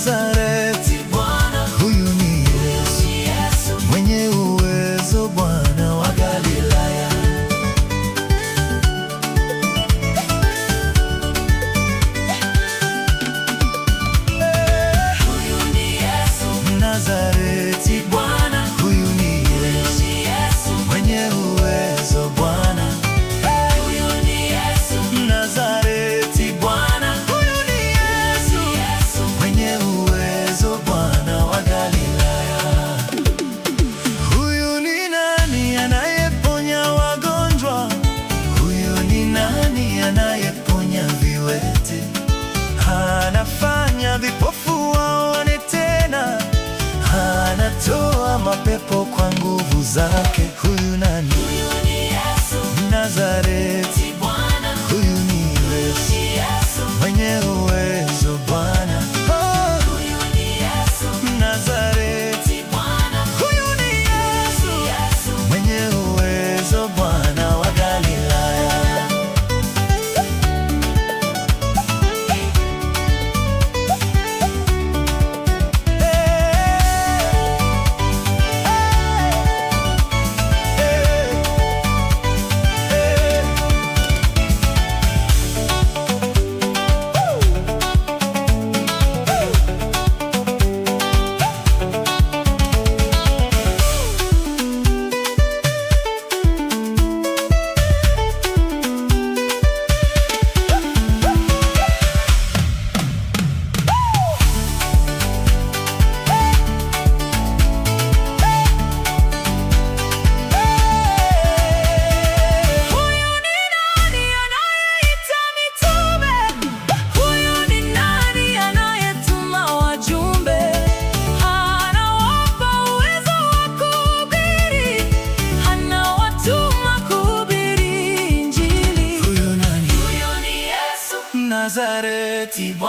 Nazareti Bwana. Huyu ni Yesu Yesu mwenye uwezo, Bwana wa Galilaya. Huyu ni Yesu Nazareti Bwana. Huyu ni Yesu Ni Yesu mwenye uwezo, Bwana. Huyu ni Yesu Nazareti Bwana. Huyu ni Yesu Yesu mwenye uwezo, Bwana wa Galilaya. Huyu ni nani anayeponya wagonjwa? Huyu ni nani anayeponya viwete? Anafanya vipofu waone tena, anatoa mapepo kwa nguvu zake. Huyu nani? Huyu ni Yesu Nazareti. Bwana. Huyu ni Yesu Ni Yesu mwenye uwezo, Bwana. Oh, Huyu ni Yesu Nazareti. Bwana. Huyu ni Yesu Yesu mwenye uwezo, Bwana wa Galilaya. Hey, hey, hey. Huyu ni nani anayeita mitume? Huyu ni nani anayetuma wajumbe? Anawapa uwezo wa kuhubiri, anawatuma kuhubiri Injili. Huyu nani? Huyu ni Yesu Nazareti. Bwana.